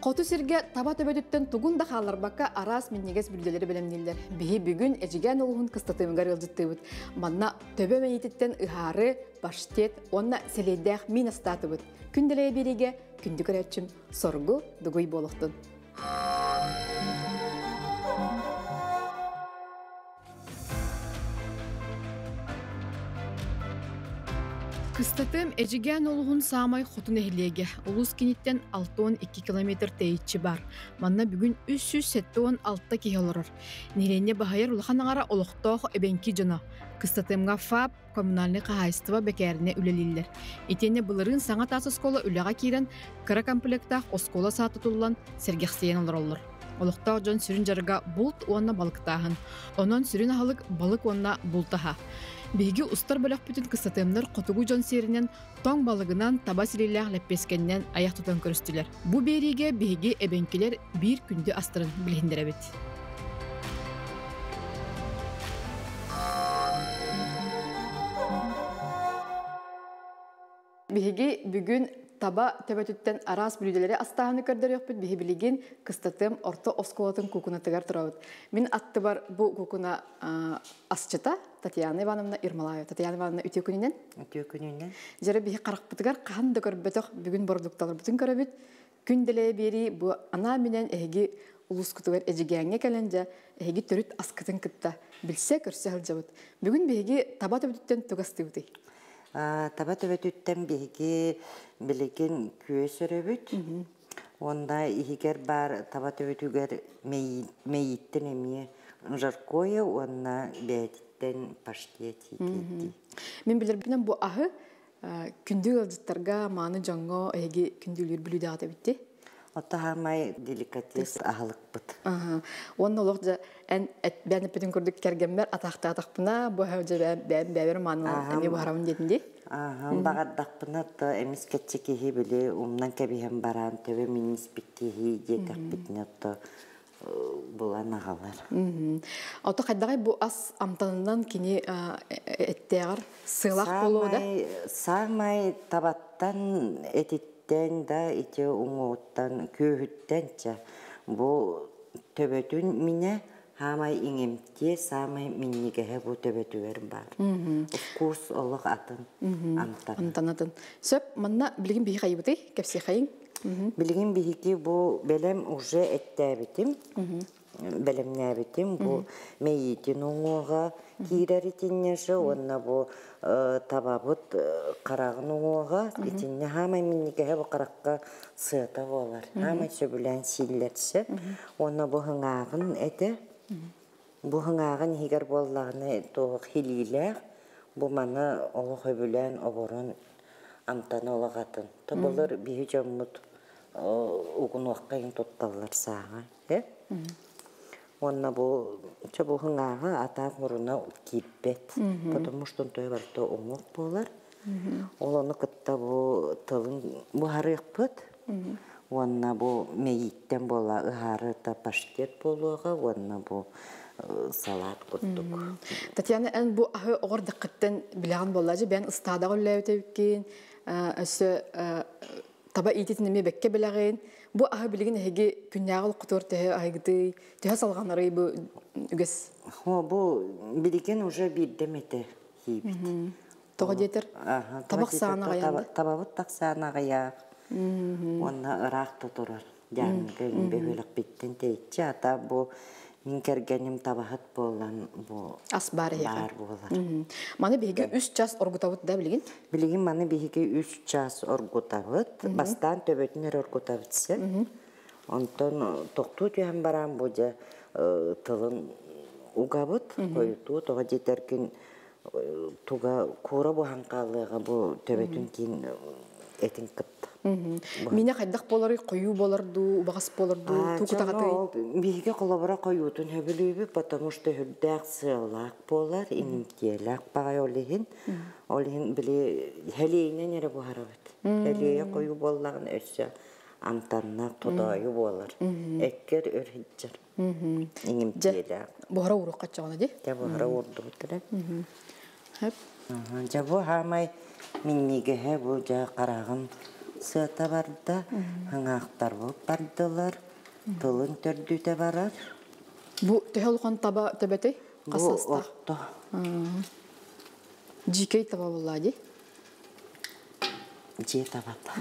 Хоту сиргэ таба төбөтүттэн тугун да хаалларбакка араас минньигэс бүлдэлэри бэлэмнииллэр. Биһи бүгүн Эдьигээн улууһун кыстатыымыгар ыалдьыттыыбыт. Манна төбө мэйиититтэн ыһаары, паштет уонна сэлиэйдээх миин астаатыбыт. Күн дэлэйэ биэриигэ күндү көрөөччүм соргу дугуй буолуохтун. Кыстатыам Эдьигээн улууһун саамай хоту нэһилиэгэ. Улуус киниттэн 62 километр тэйиччи баар. Манна бүгүн 376 киһи олорор. Нэһилиэнньэ баһыйар улахан аҥара олохтоох эбэҥки дьоно. Кыстатыамҥа ФАП, коммунальнай хаһаайыстыба бэкээринэ үлэлииллэр. Итиэннэ былырыын саҥа таас оскуола үлэҕэ киирэн, кыра комплектаах оскуола саа тутуллан, сэргэхсийэн олороллор. Олохтоох дьон сүрүн дьарыга булт уонна балыктааһын. Онон сүрүн аһылык балык уонна булт аһа. Биһиги устар бөлөхпүтүн кыстатыамнар хотугу дьон сиэринэн тоҥ балыгынан, таба силиилээх лэппиэскэннэн айах тутан көрүстүлэр. Бу биэриигэ биһиги эбэҥкилэр биир күндү астарын билиһиннэрэбит. Биһиги бүгүн таба төбөтүттэн араас бүлүүдэлэри астааһыны көрдөрүөхпүт. Биһи билигин Кыстатыам орто оскуолатын куукунатыгар турабыт. Мин аттыбар бу куукуна асчыта Татьяна Ивановна Ермолаева. Татьяна Ивановна үтүө күнүнэн. Үтүө күнүнэн. Дьэрэ биһи харахпытыгар хаһан да көрбөтөх бүгүн бородукталарбытын көрөбүт. Күн дэлэйэ биэрии бу анаа минэн эһиги улуускутугар Эдьигээҥҥэ кэлэн дьэ эһиги төрүт аскытын кытта билсэ көрсө сылдьабыт. Бүгүн биһиги таба төбөтүттэн тугу астыыбытый? Таба төбөтүттэн биһиги билигин күөс өрөбүт. Уонна иһигэр баар таба төбөтүгэр мэйииттэн эмиэ жаркое уонна бэйэтиттэн паштет иитиэттии. Мин билэрбинэн бу аһы күндү ыалдьыттарга, мааны дьоҥҥо эһиги күндүлүүр бүлүүдэҕит эбитти. Ото хаамай деликатес аһылыкпыт. Уонна олох дьэ эн бээн эппитин курдук кэргэммэр атаахтаатахпына бу дьэ бэйэм бэйэбэр маанылан эмиэ буһарабын диэтин дии. Баҕардахпына то эмис кэтчи киһи били умнан кэбиһэн бараан төбө минниспит киһи диэтэхпитинэ то булан аҕалар. Ото хайдаҕай бу ас амтанынан кини эттээҕэр сыалаах буолуо да? Саамай табаттан этиттэн да ити уҥуоҕуттан күөһүттэн чэ бу төбөтүн минэ хаамай иҥэмтиэ саамай минньигэһэ бу төбөтүгэр баар. Вкус олох атын амтан. Амтанатын. Сөп, манна билигин биһи хайыбытый? Кэпсиэхэйиҥ. Билигин биһиги бу бэлэм уже эттээбитим, бэлэмнээбитим бу мэйиитин уҥуоҕа киирэр итиннэшэ уонна бу табабыт хараҕын уҥуоҕа итиннэ хаамай минньигэһэ бу харахха сыата буолар. Хаамай сөбүлээн сииллэрсэ уонна бу хыҥааҕын этэ. Бу хыҥааҕын иһигэр буоллаҕына туох хилиилээх бу маны олох өбүлээн оборон амтана олох атын. Тоболор биһи дьоммут угунуохха иһин тутталлар сааҕа. Уонна бу чэ бу хыҥааҕа атаах муруна киирбэт. Потому что онтуйа барыта уҥуох буолар. Ол ону кытта бу тылын буһарыахпыт. Уонна бу мэйииттэн буола ыһаарыта паштет буолуоҕа уонна бу салат курдук. Татьяна, эн бу аһы оҕор даккыттан билэҕин буоллаажы бэйэн ыстаадаҕа үллээбит өссө таба иититин эмиэ бэккэ билэҕин. Бу аһы билигин эһиги күннээҕи олоххутугар төһө аһыгытый, төһө салҕанарый бу үгэс? Хо бу билигин уже биирдэм этэ хийбит. Тоҕо диэтэр? Табах саана аҕайаан. Табабыт тахсаана аҕыйах. Уонна ыраах да турар. Дьааҥыга бөһүөлэкпиттэн тэйиччи ата бу мин кэргэним табаһыт буолан бу ас баар баар буолар. Маны биһиги үс час оргутабыт да билигин? Билигин маны биһиги үс час оргутабыт. Бастаан төбөтүн эрэ оргутабыт сен. Онтон тохтуу түһэн баран бу дьэ тылын угабыт, хойутуу тоҕо диэтэргин туга куура буһан хаалыаҕа бу төбөтүн киин этин кытта. Минэ хайдах буоларый, хойуу буолар дуу, убаҕас буолар дуу, туу кутаҕатый? Биһиги холобура хойуутун хөбүлүүбүт, потому что үрдээх сыалаах буолар, иҥимтиэлээх баҕай ол иһин. Ол иһин били хэлиэйинэн эрэ буһарабыт. Элиэйэ хойуу буоллаҕына өссө амтаннаах тотоойу буолар. Эккэр өр сылдьар. Иҥимтиэлээх. Буһара ууруохха чоҕуна ди. Дьэ буһара уурдубут эрэ. Дьэ бу хаамай минньигэһэ бу дьэ хараҕын сыата барда, хаҥаахтарбыт бардылар, тылын төрдүтэ барар. Бу төһө улахан таба төбөтөй? Бу орто. Дьиикэй таба буолла дии. Дьиэ табата.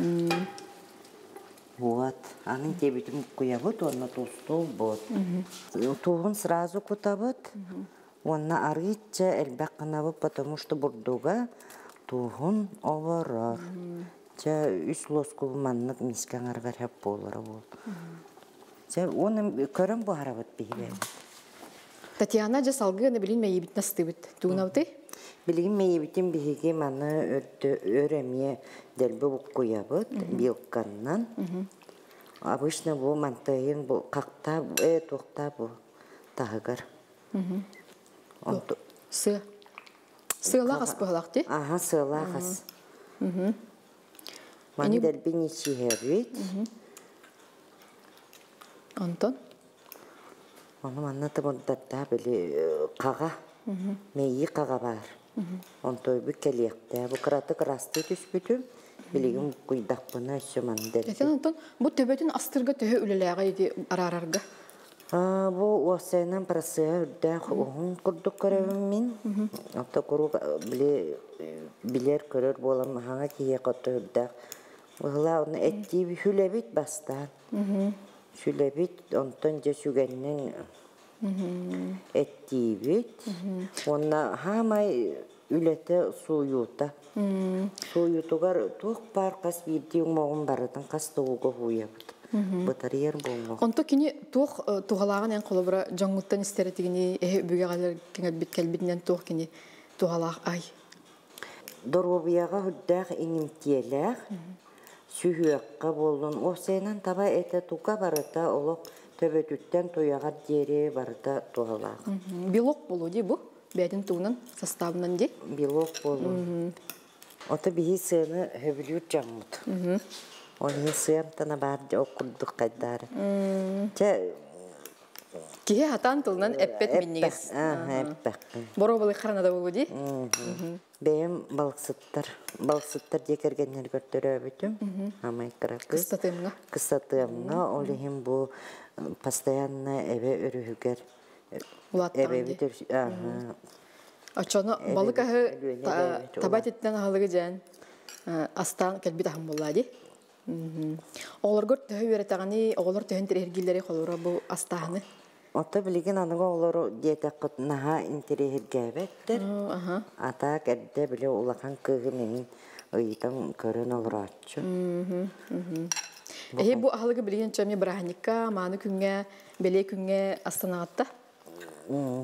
Вот. Аны диэбитим куйабыт уонна туустуубут. Тууһун сразу кутабыт. Уонна арыычча элбэх гынабыт, потому что бурдуга тууһун олорор. Чэ, үс лоску маннык миискэ аҥарыгар сөп буолара буол. Чэ, уонна көрөн буһарабыт биһиги. Татьяна дьэ салгыы аны билин мэйиибитин астыыбыт. Тугунабытый? Билигин мэйиибитин биһиги маны өр эмиэ дэлби буккуйабыт вилканнан. Обычно бу мантайын бу хахта туохта бу таһыгар. Сыа. Сыалаах ас быһалаах дии? Аха, сыалаах ас. Маны дэлби ничиһэбит. Онтон? Ону манна тымырдаттаа били хаҕа, мэйии хаҕа баар. Онтойбут кэлиэхтээ. Бу кыратык ырастыы түспүтүм. Билигин куйдахпына өссө маны дэлби. Этэн онтон бу төбөтүн астырга төһө үлэлээҕэ ити араарарга? Бу уопсайынан процеһа үрдээх уһун курдук көрөбүн мин. Ото куруук били билэр көрөр буолан хаҥа киһиэхэ ото үрдээх. Быһылаа оны эттии хүлэбит бастаан. Сүлэбит, онтон дьэ сүгэннэн эттиибит. Уонна хаамай үлэтэ сууйуута. Сууйуутугар туох баар хас биирдии уҥуоҕун барытын хас да ууга һууйабыт. Бытарыйар буолуох. Онто кини туох туһалааҕын эн холобура дьоҥҥуттан истэр этигини эһи өбүгэҕэлэр кэҥэрбит кэлбитинэн туох кини туһалаах ай? Доруобуйаҕа үрдээх иҥимтиэлээх, сүһүөххэ буоллун, уопсайынан таба этэ туга барыта олох төбөтүттэн туйаҕар диэри барыта туһалаах. Белок буолуо дии бу? Бэйэтин тугунан составынан дии? Белок буолуо. Ото биһи сыаны хөбүлүүр дьоммут. Ол иһин сыамтана баар ол курдук хайдаары. Чэ Киһи хатаан тылынан эппэт минньигэс. Эппэххин. Боруобалыы харанада буолуо дии? Бэйэм балыксыттар, балыксыттар дьиэ кэргэннэригэр төрөөбүтүм. Амай кыра кыс. Кыстатыамҥа. Кыстатыамҥа, ол иһин бу постоянно эбэ өрүһүгэр Улааттаҕын эбэбит өрүс Оччону балык аһы таба этиттэн аһылыгы дьээн астаан кэлбит аһым буоллаа дии. Оҕолоргор төһө үөрэтэҕиний, оҕолор төһөн интэриэһиргииллэрий холобура бу астааһыны? Ото билигин аныгы оҕолору диэтэххит наһаа интэриэһиргээбэттэр. Атаак эрдэ били улахан кыыһым эҥин ыйытан көрөн олорооччу. Эһи бу аһылыгы билигин чэми бырааһынньыкка, мааны күҥҥэ, бэлиэ күҥҥэ астанаҕатта?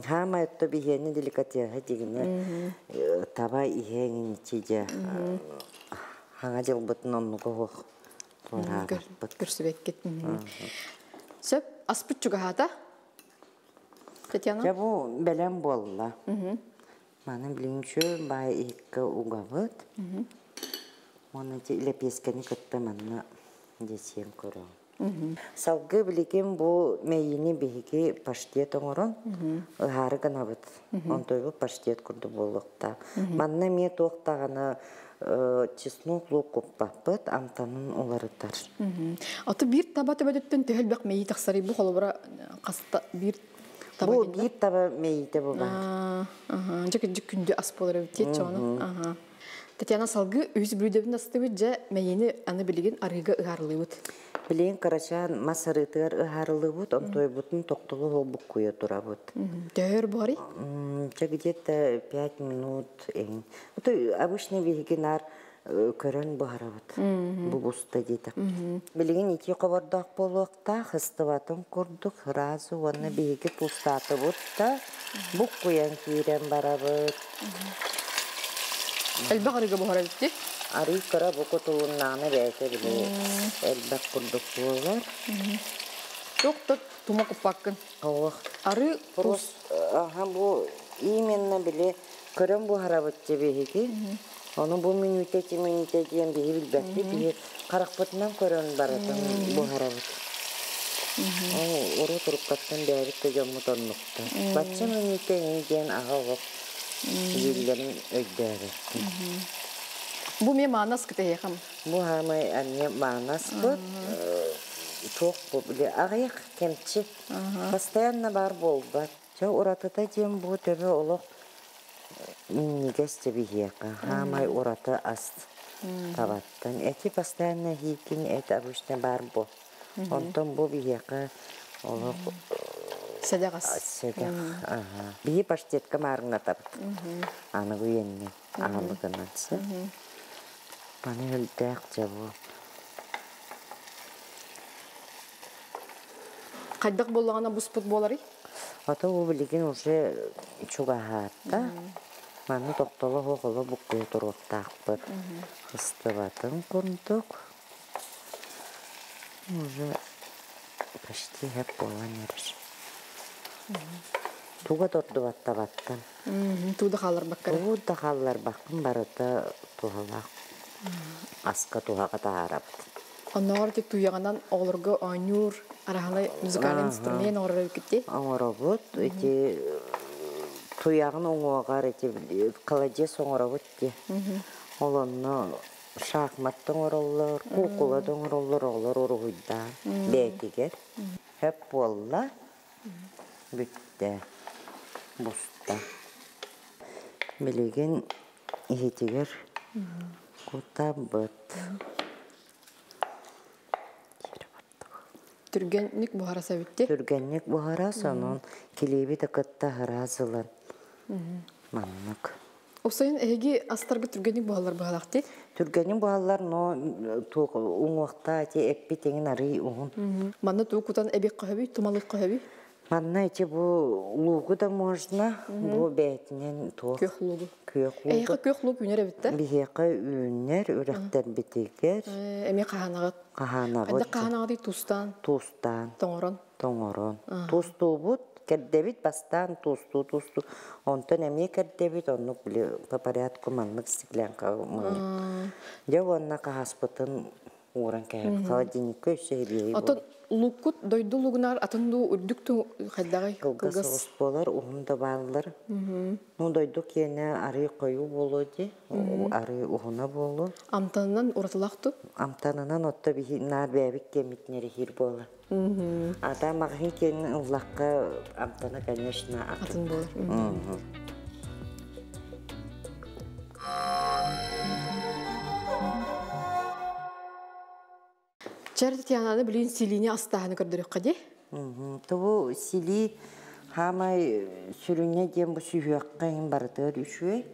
Хаамай отто биһиэни деликатеһа дигине таба иһэ эҥин дьэ хаҥа дьылбытын оннуга уох туораабаппыт. Көрсүбэккит. Сөп, аспыт чугаһаата. Татьяна? Дьэ бу бэлэм буолла. Маны билиҥчү баай иһиккэ угабыт. Уонна ити лэпиэскэни кытта манна дьэ көрөм. Салгыы билигин бу мэйиини биһиги паштет оҥорон ыһаары гынабыт. Онтойбут паштет курдук буолуохтаах. Манна эмиэ туох даҕаны чеснок, лук куппаппыт, амтанын уларытар. Аты биир таба төбөтүттэн төһө элбэх мэйии тахсарый бу холобура хаста биир таба Бу биир таба мэйиитэ бу баар. Дьэ кырдьык күндү ас буолар эбит диэччи ону. Татьяна салгыы үһүс бүлүүдэбин астыбыт дьэ мэйиини аны билигин арыыга ыһаарылыыбыт. Билигин кырачаан мас арыытыгар ыһаарылыыбыт, онтуойбутун тохтолу холбуккуйа турабыт. Төһөр буһарый? Чэ где-то 5 минут эҥин. Обычно биһиги наар көрөн буһарабыт. Бу буста диэтэх. Билигин ити хобордоох буолуохтаах, ыстыбатын курдук сразу уонна биһиги туустаатыбыт да буккуйан киирэн барабыт. Элбэх арыыга буһар эбит Арыы кыра бу кутулуннаҕына бэйэтэ били элбэх курдук буолар. Туох да тума куппаккын. Ох. Арыы туус. Аха бу именно били көрөн буһарабыт биһиги. Ону бу мүнүүтэ ити мүнүүтэ диэн биһи билбэппит, биһи харахпытынан көрөн барытын буһарабыт. Урут уруккаттан бэйэбит да дьоммут оннуктар. Бачча мүнүүтэ ини диэн аҕа олох дииллэрин өйдөөбөппүн. Бу эмиэ маанас кытэһиэхэм. Бу хаамай эмиэ маанаспыт. Туох бу били аҕыйах кэмчи. Постоянно баар буолбат. Чэ уратыта диэн бу төбө олох минньигэс дьэбиһиэхэ. Хаамай ураты ас табаттан. Эти постоянно иһииккин эт обычно баар бу. Онтон бу биһиэхэ олох Сэдэх ас. Сэдэх. Биһи паштетка маарыҥнатабыт. Аныгы үйэннэ аһылыгынан. Маны өлдөөх дьэ бу. Хайдах буоллаҕына буспут буоларый? Ото бу билигин уже чугаһаатта. Манна тохтоло суох оло буккуйа туруохтаахпыт. Ыстыбатын курдук. Уже почти хэп буолан эрэр. Туга тордубаттабаттан. Туу да хаалларбакка. Тугу да хаалларбаккын барыта туһалаах. Аска туһаҕа таһаарабыт. Оннооҕор ити туйаҕынан оҕолорго оонньуур араһалай музыкальный инструмент оҥорор эбиккит Оҥоробут. Ити туйаҕын уҥуоҕар ити холодец оҥоробут дии. Ол онно шахмат да оҥороллор, куукула да оҥороллор, оҕолор уруһуйдаан бэйэтигэр. Хөп буолла, бүттэ, буста. Билигин иһитигэр кутабыт. Түргэнник буһара сэбитти. Түргэнник буһара, сонун килиэби да кытта араас ылан маннык. Усайын эһиги астаргы түргэнник буһаллар быһалаах дии? Түргэнник буһаллар, но туох уҥуохта ити эппит эҥин арый уһун. Манна туу кутан эбик көһөбүй, тумалык көһөбүй? Манна ити бу луугу да можно, бу бээтинэн туох. Күөх луугу. Күөх луугу. Эһиэхэ күөх луук үүнэр эбит да? Биһиэхэ үүнэр, үрэхтэрбитигэр. Эмиэ хаһаанаҕыт? Хаһаанабыт. Хайдах хаһаанаҕытый туустаан? Туустаан. Тоҥорон? Тоҥорон. Туустуубут, кэрдэбит бастаан туустуу-туустуу. Онтон эмиэ кэрдэбит, оннук били по порядку маннык стеклянка мунньук. Дьэ уонна хаһааспытын ууран кэһэбит. Холодильникка өссө иһилиэй Оттон луккут дойду лугунаар атын дуу үрдүк туу хайдаҕый? Кылгас соҕус буолар, уһун да бааллар. Ну дойду киэнэ арыы хойуу буолуо дии, арыы уһуна буолуо. Амтанынан уратылаах ту? Амтанынан отто биһи наар бэйэбит киэммит нэрихиир буолар. Ата маҕаһыын киэнин ыллахха амтана, конечно, атын буолар. Чэр Татьянаны билин силиини астааһыны көрдөрүөххэ дии. Тобу силии хаамай сүрүнэ диэн бу сүһүөххэ иһин барытыгар үчүгэй.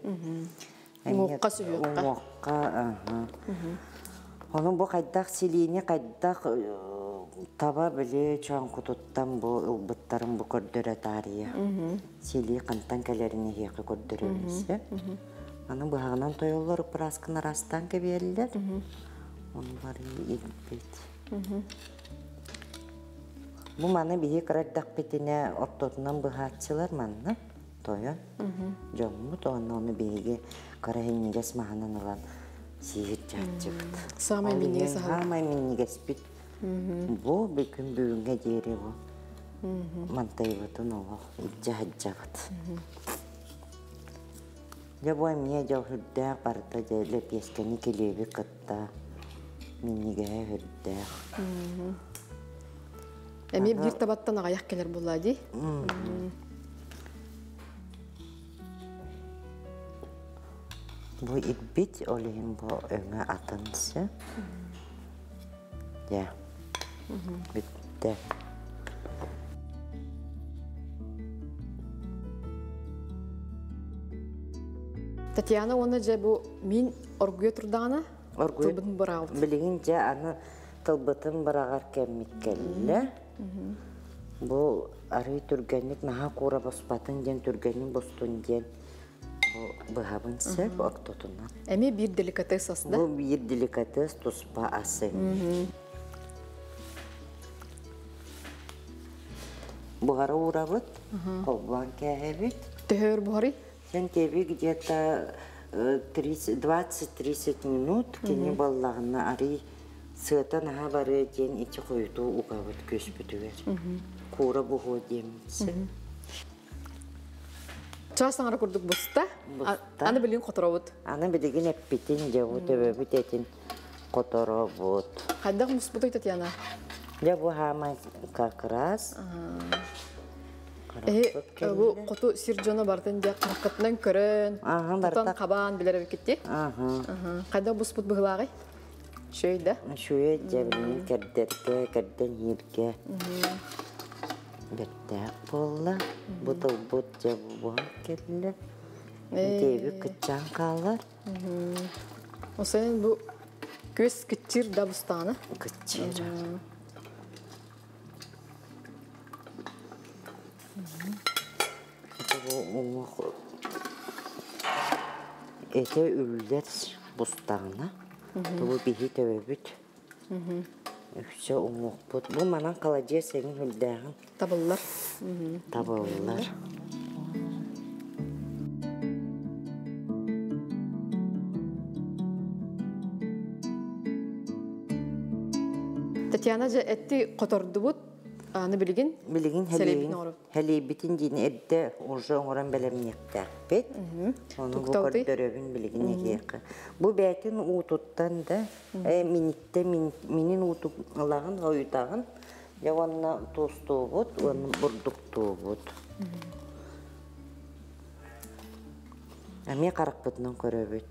Уҥуохха сүһүөххэ. Уҥуохха, Онон бу хайдах силиини хайдах таба били чоҥкутуттан бу ылбыттарын бу көрдөрө таарыйа. Силии хантан кэлэрин эһиэхэ көрдөрөбүн. Аны быһаҕынан тойоллор ыпырааскын араастаан кэбиһэллэр. Ону бары илбит. Бу маны биһи кыра эрдэхпитинэ ортотунан быһааччылар манна тойон дьоммут уонна ону биһиги кыра иһинньигэс маһынан ылан сиир дьааччыбыт. Саамай минньигэс аһылык. Саамай минньигэспит. Бу бүгүн бүгүҥҥэ диэри бу мантайбытын олох илдьэ сылдьабыт. Дьэ бу эмиэ дьол үрдээх барыта дьэ лэпиэскэни килиэби кытта минньигэһэ үрдээх. Эмиэ биир табаттан аҕыйах кэлэр буолла дии. Бу ирбит, ол иһин бу өҥө атын сөп. Дьэ, бүттэ. Татьяна уонна дьэ бу мин оргуйа турдаҕына тылбытын быраҕабыт. Билигин дьэ аны тылбытын быраҕар кэммит кэллэ. Бу арыы түргэнник наһаа куура боспатын диэн түргэнник бостун диэн бу быһабын сөп ортотунан. Эмиэ биир деликатес ас да? Бу биир деликатес туспа ас эмиэ. Буһара уурабыт, холбоон кээһэбит. Төһө өр буһарый? Сен теби где-то 20-30 минут кини баллаҕына арый сыата наһаа барыа диэн ити хойутуу угабыт күөспүтүгэр. Куура буһуо диэммит. Чаас аҥара курдук буста. Буста. Аны билигин хоторобут. Аны билигин эппитин, дьэ бу төбөбүт этин хоторобут. Хайдах муспутуй, Татьяна? Дьэ бу хаамай как раз. Эһи бу хоту сир дьоно бартын дьэ хараххытынан көрөн, тутан хабаан билэр эбиккитти. Хайдах буспут быһылааҕый? Шөй да? Шөй дьэ билигин кэрдэргэ, кэрдэн ииргэ. Бэртээх буолла. Бу тылбыт дьэ буһан кэллэ. Дэби кытчаан хаалар. Осен бу күс кытчыр да бустаана. Кытчыр. Бу уҥуох этэ үллэр бустаҕына, бу биһи төбөбүт үксэ уҥуохпут. Бу манан халадьыас эҥин үрдээҕин Табыллар. Табыллар. Татьяна же этти хотордубут. Аны билигин Билигин хэлиэбитин диин эрдэ уже оҥорон бэлэмниэхтээхпит. Ону бу көрдөрөбүн билигин эһиэхэ. Бу бээтин уутуттан да миниттэ минин ууту ылаҕын, хойутаҕын. Дьэ уонна туустуубут, уонна бурдуктуубут. Эмиэ харахпытынан көрөбүт.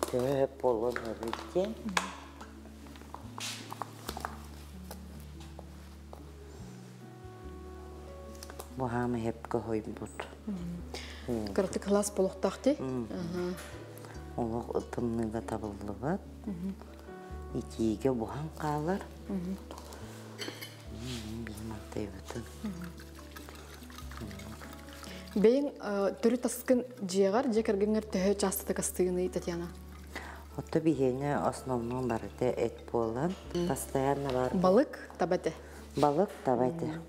Төһө буолуон эбит диэн. Бу хаама хепке хойбут. Кыратык халаас болохтаах ти. Олох тымныыга табыллыбат. Итиигэ буһан хаалар. Биир Бэйиҥ төрүт аскын дьиэҕэр, дьиэ кэргэҥҥэр төһө чаастатык астыгыный, Татьяна? Отто биһиэнэ основном барыта эт буолан, постоянно бар. Балык таба этэ. Балык таба этэ.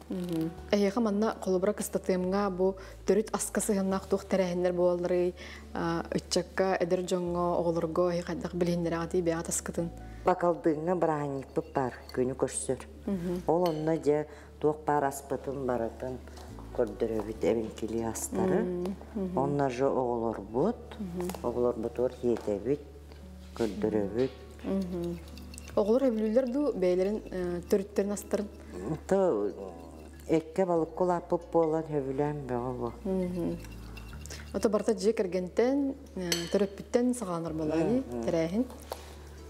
Эһиэхэ манна холобура кыстатыамҥа бу төрүт аска сыһыаннаах туох тэрээһиннэр буолалларый? Ыччакка, эдэр дьоҥҥо, оҕолорго эһи хайдах билиһиннэрэҕитий бэйэҕит аскытын? Бакалдыҥҥа бырааһынньыкпыт баар, күнү көрсөр. Ол онно дьэ туох баар аспытын барытын көрдөрөбүт эбинкили астары. Онно же оҕолорбут, оҕолорбутугар хиэтэбит, көрдөрөбүт. Оҕолор өбүлүүллэр дуу бэйэлэрин төрүттэрин астарын? То экке балыкка улааппыт буолан хөбүлээн бөҕө бу. Ото барыта дьиэ кэргэнтэн, төрөппүттэн саҕаланар буолаа тэрээһин.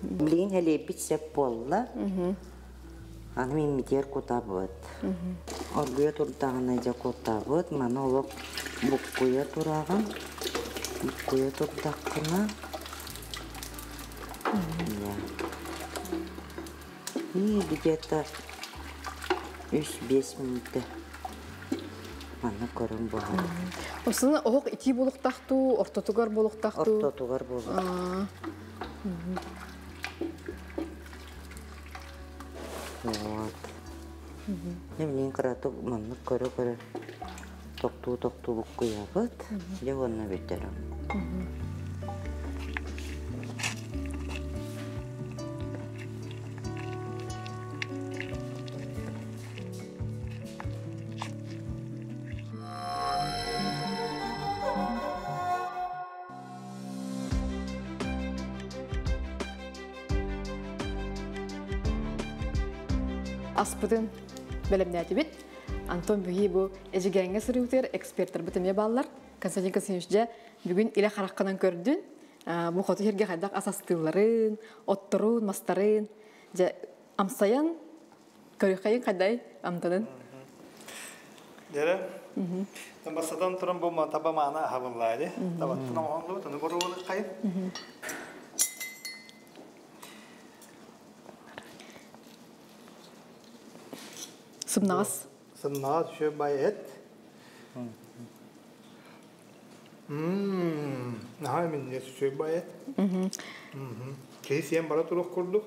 Билигин хэлиэппит сеп буолла. Аны миммитигэр кутабыт. Оргуйа турдаҕына дьэ кутабыт. Маны олох буккуйа тураҕын. Буккуйа турдаххына и где-то 3-5 мүнүүтэ манна көрөн буһар. Осуна оһох итии буолуохтаах дуу, ортотугар буолуохтаах дуу? Ортотугар буолуох. Вот. Билигин кыратык маннык көрө-көрө тохтуу-тохтуу буккуйабыт. Дьэ уонна бүтэрим. Аспытын бэлэмнээтибит. Антон биһи бу Эдьигээҥҥэ сырыыбытыгар эксперттарбыт эмиэ бааллар. Константин Константинович дьэ бүгүн илэ хараххынан көрдүн. Бу хоту сиргэ хайдах ас астыылларын, отторун, мастарын дьэ амсайан көрүөххэйин хайдай амтанын. Дьэрэ. Бастатан туран бу таба маана аһабыллаады. Табаттан оҥоһуллубут, ону боруобалык хайын. Сымнаҕас. Сымнаҕас үчүгэй бай эт. Наһаа минньигэс үчүгэй бай эт. Киһи сиэн бара туруох курдук.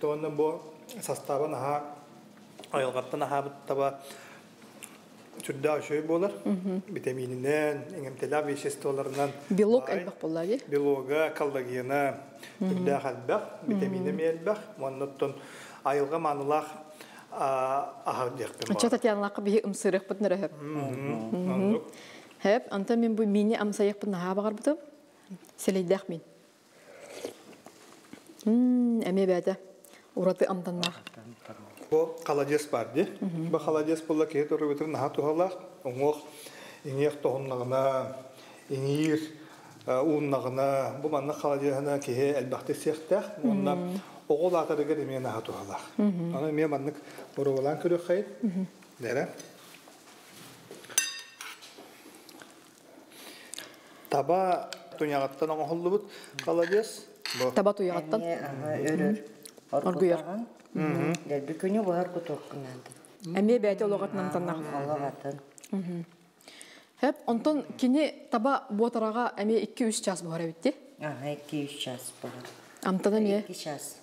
Тоҕонно бу састааба наһаа айылҕаттан аһаабыт таба. Сүрдээх үчүгэй буолар. Витамининэн, иҥэмтэлээх веществоларынан. Белок элбэх буолла дии. Белога, коллагена сүрдээх элбэх, витамина эмиэ элбэх. Оннуттан айылҕа маанылаах аһа диэхпин Ача Татьяналаахха биһи ымсыырыахпытын эрэ сөп. Оннук. Хөп, онтон мин бу мини амсайыахпын наһаа баҕарбытым. Сэлэйдээх мин. Эмиэ бээтэ ураты амтаннаах. Бу холодец бар дии. Бу холодец буолла киһи туругутун наһаа туһалаах. Уҥуох иҥиэх тоһуннаҕына, иҥиир ууннаҕына, бу маннык холодеһына киһи элбэхтик сиэхтээх. Уонна оҕо улаатарыгар эмиэ наһаа туһалаах. Аны эмиэ маннык боруобалаан көрүөххэйин. Дэрэ. Таба туйаҕыттан оҥоһуллубут холодец. Таба туйаҕыттан. Өрөр. Оргуйар. Дэлби күнү быһар кутуоххунаады. Эмиэ бэйэтэ олоҕатын амтаннаах. Олоҕатын. Хэп, онтон кини таба буотараҕа эмиэ 2-3 час буһар эбит дии. Аха, 2-3 час буһар. Амтана эмиэ. 2 час.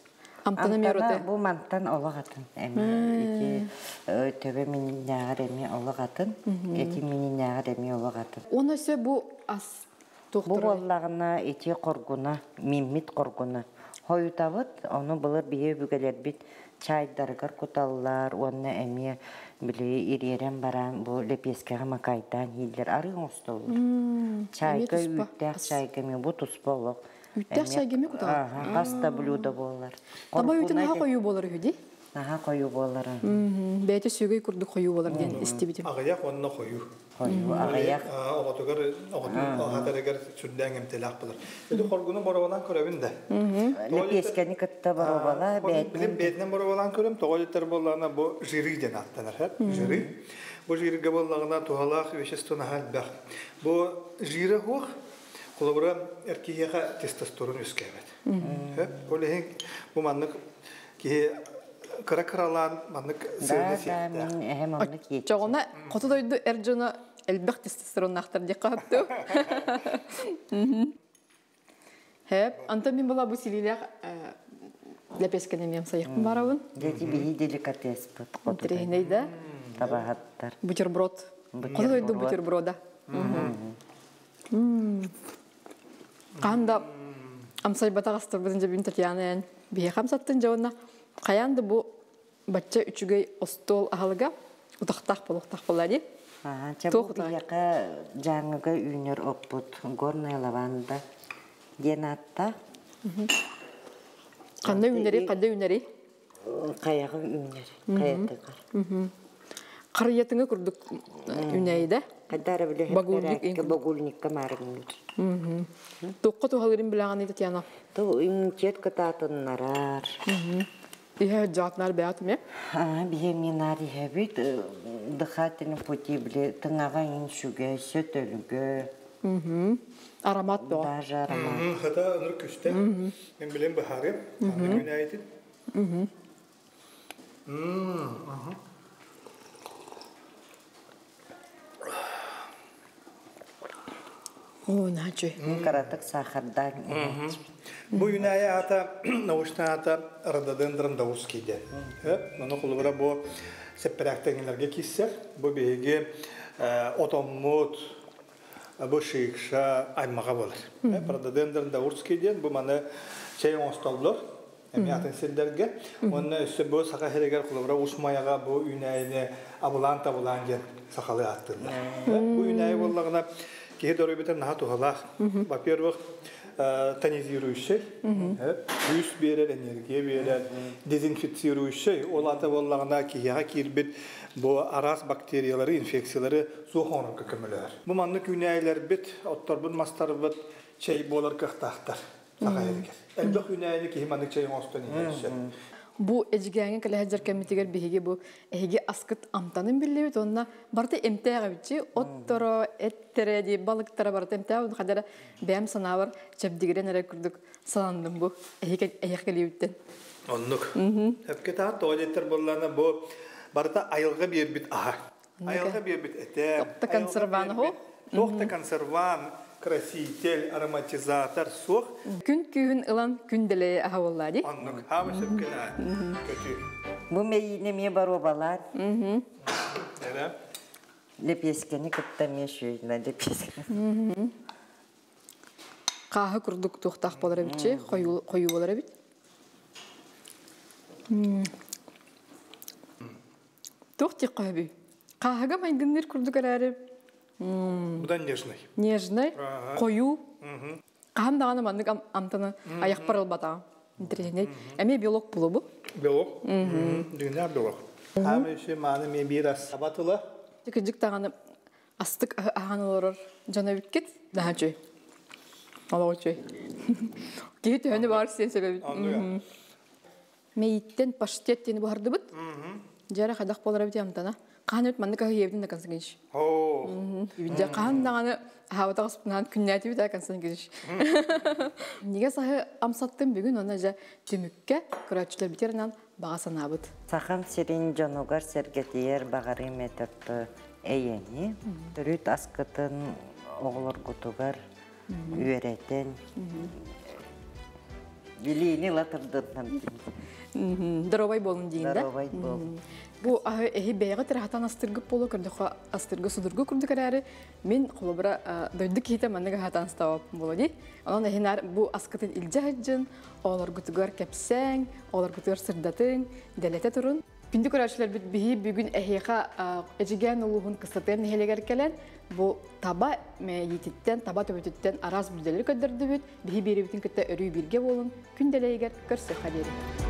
Амтана эмиэ Амтана бу мантан олох атын. Эмиэ ити төбө мининнээҕэр эмиэ олох атын. Эти мининнээҕэр эмиэ олох атын. Уонна өссө бу ас Бу буоллаҕына ити хоргуна, миммит хоргуна. Хойутабыт, ону былыр биһи өбүгэлэрбит чайдарыгар куталлар уонна эмиэ били ириэрэн баран бу лэпиэскэҕэ макайдаан иһиллэр арыы оҥостоллор. Чайка үүттээх чайка эмиэ бу туспа олох. Үүттээх чайга эмиэ кутаҕыт? Хас да блюдо буолар. Таба үүтэ наһаа хойуу буолар үһү дии? Наһаа хойуу буолар. Бэйэтэ сүөгэй курдук хойуу буолар диэн истибитим. Аҕыйах уонна хойуу. Хойуу аҕыйах. Оҕотугар оҕотун аһатарыгар сүрдээх эмтэлээх буолар. Ити хоргуну боруобалаан көрөбүн да. Лэпиэскэни кытта боруобала бэйэтинэн. Бэйэтинэн боруобалаан көрөм. Тоҕо диэтэр буоллаҕына бу жиры диэн ааттанар. Жиры. Бу жирга буоллаҕына туһалаах вещество наһаа элбэх. Бу жира суох. Холобура эр киһиэхэ тестостерон үөскээбэт. Ол иһин бу маннык киһи кыра-кыралаан маннык сыаны сиэхтээх. Чоҕуна хоту дойду эр дьоно элбэх тестостероннаахтар диэххэ сөптөө. Хэп, онтон мин була бу силиилээх лэпиэскэни эмиэм сайыхпын барабын. Дети биһи деликатеспыт. Интэриэһинэй да? Табаһаттар. Бутерброд. Хоту дойду бутерброда. Хаһан да амсайбатах астарбытын дьэбин Татьяна эн биһиэхэ амсаттын дьэ уонна хайаан да бу бачча үчүгэй остуол аһылыга утахтаах буолуохтаах буолла дии. Чэ бу биһиэхэ Дьааҥыга үүнэр оппут горная лаванда диэн ааттаах. Ханна үүнэрий, ханна үүнэрий? Хайаҕа үүнэр, хайатыгар. Харыйатыҥы курдук үүнээйи да? Хайда эрэ билэ Багульник багульникка маарыҥныыр. Туохха туһалыырын билэҕиний Татьяна? Ту иммунитет кытаатыннарар. Иһэ дьаатнар бэйэт эмиэ? Биһи эмиэ иһэбит. Дыхательный пути били тыҥаҕа иҥин сүгэ, сөтөлгө. Аромат бөҕө. Даже аромат. Хата ынырык күстэ. Мен билем быһаарыам. Аны күнээйтин. Оо, наачуй. Кыратык сахардаан Бу юнайа аата научная аата рододендрон даурский диэн. Ону холобура бу сэппэрээктээҥилэргэ киирсэр. Бу биһиги отоммут бу шикша аймаҕа буолар. Рододендрон даурский диэн бу маны чэй оҥостоллор. Эмиэ атын сирдэргэ. Уонна өссө бу саха сиригэр холобура Усмайаҕа бу үүнээйини абылаан-табылаан диэн сахалыы ааттыыллар. Бу үүнээйи буоллаҕына киһи доруобуйата наһаа туһалаах. Во-первых, тонизирующий, күүс биэрэр, энергия биэрэр, дезинфицирующий. Ол аата буоллаҕына киһиэхэ киирбит бу араас бактериялары, инфекциялары суох оҥорорго көмөлөһөр. Бу маннык үүнээйилэрбит, отторбут мастарбыт чэй буолар кыахтаахтар. Саха иһигэр. Элбэх үүнээйини киһи маннык чэй оҥостон иһэр сөп. Бу Эдьигээҥҥэ кэлэ сылдьар кэммитигэр биһиги бу эһиги аскыт амтанын биллибит уонна барыта эмтээх эбитчи отторо, эттэрэ дии балыктара барыта эмтээх хадара бэйэм санаабар чэбдигирэн эрэ курдук сананным бу эһиги эһиэхэ кэлиибиттэн. Оннук. Эпке таһа тоҕо диэттэр буоллаана бу барыта айылҕа биэрбит аһа. Айылҕа биэрбит этэ. Туох да консервант суох. Туох да консервант, краситель, ароматизатор суох. Күн күүһүн ылан күн дэлэйэ аһа буолла дии. Оннук. Хаама сөпкө көтүү. Бу мэйиини эмиэ боруобалаан. Эрэ. Лепескени кытта эмиэ үчүгэй лепеска. Хааһы курдук туохтаах буолар эбитчи, хойуу буолар эбит. Туох диэххэ сөбүй? Хааһыга майгынныыр курдук эрээри Будан нежный. Нежный, хойуу. Хаһан даҕаны маннык амтаны айахпар ылбатаҕым. Интэриэһинэй. Эмиэ белок булубу. Белок? Дыгынар белок. Хаамы үсү мааны мен биир ас таба тыла. Кырдьык даҕаны астык аһаан олорор дьон эбиккит. Наһаа үчүгэй. Олох үчүгэй. Киһи төһөнү баар сиэн сөбөбүт. Мэйиттэн паштет диэни буһардыбыт. Дьэрэ хайдах буолар эбит амтана. Хаһан эбит маннык аһы иэбитин да Константинович. Дьэ хаһан даҕаны аһаабатах аспынаан күннээтибит аа Константинович. Нигэ саһы амсаттым бүгүн уонна дьэ түмүккэ көрөөччүлэрбитигэр баҕа санаабыт. Сахам сирин дьонугар сэргэтийэр баҕарыым этэрт эйэни, төрүт аскытын оҕолоргутугар үөрэтэн билиини латырдырдан Доруобай буолун диин да. Доруобай буолун. Бу аһы эһи бэйэҕэ тирахатан астыргып болу көрдөхө астыргы судургу курдук эрээри мин холобура дойду киһитэ маннык аһатан астаабаппын буолуо дии. Онон эһинаар бу аскытын илдьэ сылдьын, оҕолоргутугар кэпсээҥ, оҕолоргутугар сырдатыҥ, дэлэтэ турун. Күндү көрөөччүлэрбит биһи бүгүн эһиэхэ Эдьигээн улууһун Кыстатыам нэһилиэгэр кэлэн бу таба мэйиититтэн, таба төбөтүттэн араас бүлдэлэри көрдөрдүбүт. Биһи биэрэбитин кытта өрүү бииргэ буолун, күн дэлэйигэр көрсүөххэ диэри.